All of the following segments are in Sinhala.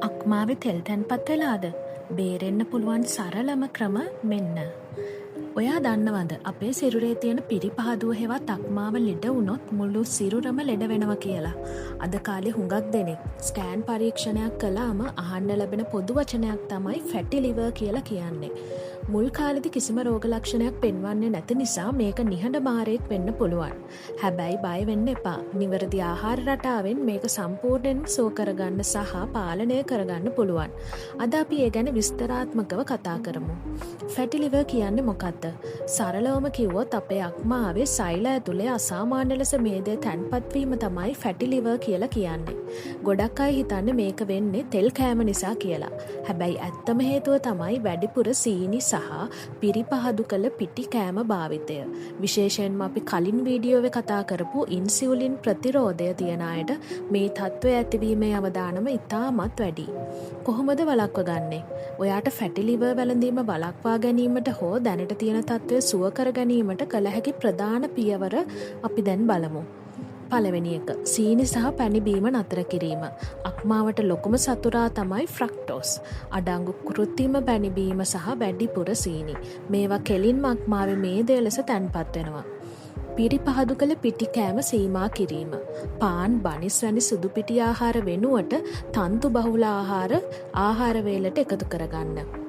අක්මාවේ තෙල් තැන්පත් වෙලාද? බේරෙන්න පුළුවන් සරලම ක්‍රම මෙන්න. ඔයා දන්නවද අපේ සිරුරේ තියෙන පිරිපහදුව හෙවත් අක්මාව ලෙඩ වුණොත් මුළු සිරුරම ලෙඩ වෙනවා කියලා? අද කාලේ හුඟක් දෙනෙක් ස්කෑන් පරීක්ෂණයක් කළාම අහන්න ලැබෙන පොදු වචනයක් තමයි ෆැටි ලිවර් කියලා කියන්නේ. මුල් කාලෙදි කිසිම රෝග ලක්ෂණයක් පෙන්වන්නේ නැති නිසා මේක නිහඬ මාරයෙක් වෙන්න පුළුවන්. හැබැයි බය වෙන්න එපා. නිවැරදි ආහාර රටාවෙන් මේක සම්පූර්ණයෙන්ම සුව කරගන්න සහ පාලනය කරගන්න පුළුවන්. අද අපි ඒ ගැන විස්තරාත්මකව කතා කරමු. ෆැටි ලිවර් කියන්නේ මොකද්ද? සරලවම කිව්වොත් අපේ අක්මාවේ සෛල ඇතුලේ අසාමාන්‍ය ලෙස මේදය තැන්පත් වීම තමයි ෆැටි ලිවර් කියලා කියන්නේ. ගොඩක් අය හිතන්නේ මේක වෙන්නේ තෙල් කෑම නිසා කියලා. හැබැයි ඇත්තම හේතුව තමයි වැඩිපුර සීනි සහ පිරිපහදු කළ පිටි කෑම භාවිතය. විශේෂයෙන්ම අපි කලින් වීඩියෝවේ කතා කරපු ඉන්සියුලින් ප්‍රතිරෝධය තියෙන අයට මේ තත්ත්වය ඇතිවීමේ අවදානම ඉතාමත් වැඩි. කොහොමද වළක්ව ගන්නේ? ඔයාට ෆැටි ලිවර් වැළඳීම වළක්වා ගැනීමට හෝ දැනට තියෙන තත්ත්වය සුව කර ගැනීමට කළ හැකි ප්‍රධාන පියවර අපි දැන් බලමු. පළවෙනි එක, සීනි සහ පැණි බීම නතර කිරීම. අක්මාවට ලොකුම සතුරා තමයි ෆ්‍රක්ටෝස්. අඩංගු කෘත්‍රිම පැණි බීම සහ වැඩිපුර සීනි. මේවා කෙලින්ම අක්මාවේ මේදය ලෙස තැන්පත් වෙනවා. පිරිපහදු කළ පිටි කෑම සීමා කිරීම. පාන්, බනිස් වැනි සුදු පිටි ආහාර වෙනුවට තන්තු බහුල ආහාර ආහාර වේලට එකතු කරගන්න.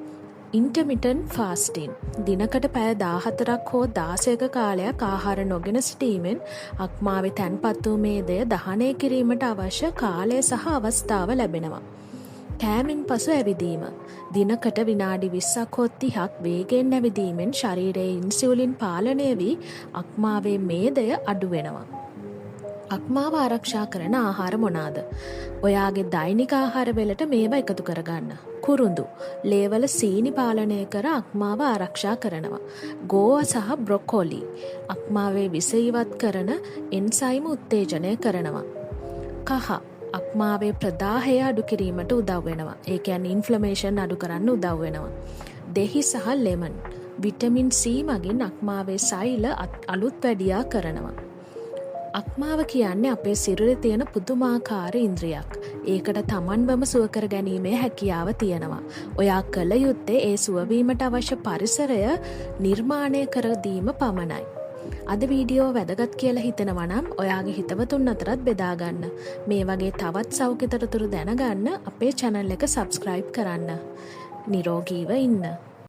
ඉන්ටර්මිටන්ට් ෆාස්ටින්. දිනකට පැය 14ක් හෝ 16ක කාලයක් ආහාර නොගෙන සිටීමෙන් අක්මාවේ තැන්පත් වූ මේදය දහනය කිරීමට අවශ්‍ය කාලය සහ අවස්ථාව ලැබෙනවා. කෑමෙන් පසු ඇවිදීම. දිනකට විනාඩි 20ක් හෝ 30ක් වේගයෙන් ඇවිදීමෙන් ශරීරයේ ඉන්සියුලින් පාලනය වී අක්මාවේ මේදය අඩු වෙනවා. අක්මාව ආරක්ෂා කරන ආහාර මොනාද? ඔයාගේ දෛනික ආහාර වලට මේවා එකතු කරගන්න. කුරුඳු ලේවල සීනි පාලනය කර අක්මාව ආරක්ෂා කරනවා. ගෝවා සහ බ්‍රොකෝලි අක්මාවේ විස ඉවත් කරන එන්සයිම උත්තේජනය කරනවා. කහ අක්මාවේ ප්‍රදාහය අඩු කිරීමට උදව් වෙනවා. ඒ කියන්නේ ඉන්ෆ්ලමේෂන් අඩු කරන්න උදව් වෙනවා. දෙහි සහ ලෙමන් විටමින් C මගින් අක්මාවේ සෛල අලුත් වැඩියා කරනවා. අක්මාව කියන්නේ අපේ සිරුරේ තියෙන පුදුමාකාර ඉන්ද්‍රියක්. ඒකට තමන්වම සුව කර ගැනීමේ හැකියාව තියෙනවා. ඔයා කළ යුත්තේ ඒ සුවවීමට අවශ්‍ය පරිසරය නිර්මාණය කර දීම පමණයි. අද වීඩියෝ වැදගත් කියලා හිතෙනවා නම් ඔයාගේ හිතවතුන් අතරත් බෙදා ගන්න. මේ වගේ තවත් සෞඛ්‍ය තොරතුරු දැනගන්න අපේ චැනල් එක සබ්ස්ක්‍රයිබ් කරන්න. නිරෝගීව ඉන්න.